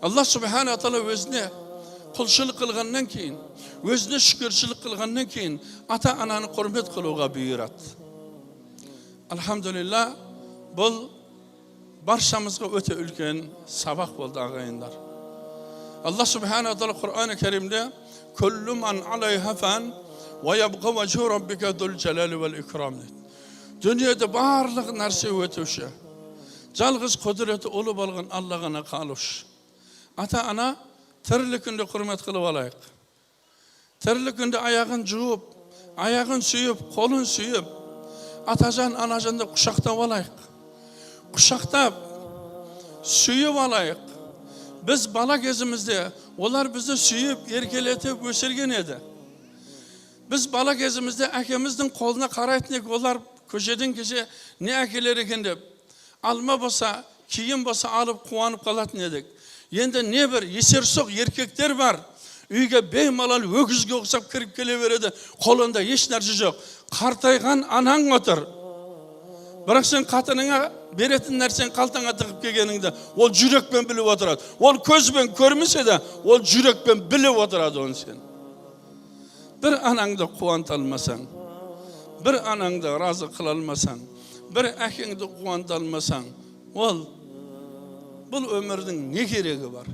Алла субхана тағала өзіне құлшылық қылғаннан кейін, өзіне шүкіршілік қылғаннан кейін ата ананы құрмет қылуға бұйырады. Альхамдулилля, бұл баршамызға өте үлкен сабақ болды, ағайындар. Алла субхана тағала Құран Кәрімде: «Күллу ман алайха фан, уа ябқа ваджху раббика зул жалали вал икрам», – дейді. Дүниеде барлық нәрсе өтуші, жалғыз құдіреті ұлы болған Алла ғана қалушы. Ата ана тірлі күнде құрмет қылып алайық. Тірлі күнде аяғын жуып, аяғын сүйіп, қолын сүйіп, атажан, анажан деп құшақтап алайық. Құшақтап, сүйіп алайық. Біз бала кезімізде олар бізді сүйіп, еркелетіп өсірген еді. Біз бала кезімізде әкеміздің қолына қарайтын едік, олар көшеден кеше не әкелер екен деп. Алма болса, киім болса, алып қуанып қалатын едік. Енді не бір есерсоқ еркектер бар, үйге беймалал өгізге ұқсап кіріп келе береді, қолында еш нәрсе жоқ. Қартайған анаң отыр, бірақ сен қатыныңа беретін нәрсені қалтаңа тығып келгеніңді ол жүрекпен біліп отырады. Ол көзбен көрмесе де, ол жүрекпен біліп отырады оны. Сен бір анаңды қуанта алмасаң, бір анаңды разы қыла алмасаң, бір әкеңді қуанта алмасаң, ол бұл өмірдің не керегі бар?